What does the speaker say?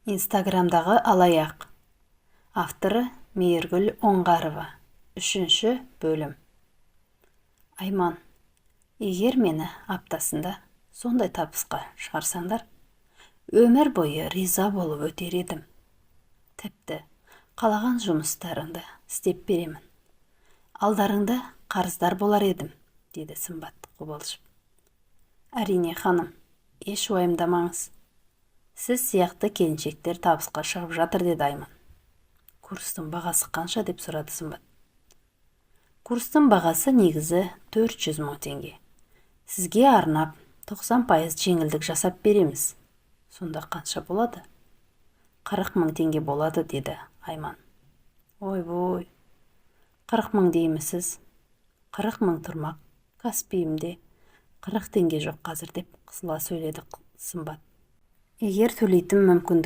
Инстаграмдағы алаяқ. Авторы Мейіргүл Оңғарова. Үшінші бөлім. Айман, егер мені аптасында сондай табысқа шығарсаңдар, өмір бойы риза болып өтер едім. Тіпті қалаған жұмыстарыңды істеп беремін. Алдарыңда қарыздар болар едім, деді Сымбат қобалжып. Әрине, ханым, еш уайымдамаңыз. Сіз сияқты келіншектер табысқа шығып жатыр, деді Айман. Курстың бағасы қанша, деп сұрады Сымбат. Курстың бағасы негізі 400 мың теңге. Сізге арнап 90% жеңілдік жасап береміз. Сонда қанша болады? 40 мың теңге болады, деді Айман. Ойбой, 40 мың деймісіз? 40 мың тұрмақ, Каспиімде 40 теңге жоқ қазір, деп қысыла сөйледі Сымбат. Егер төлейтін мүмкіндігіңіз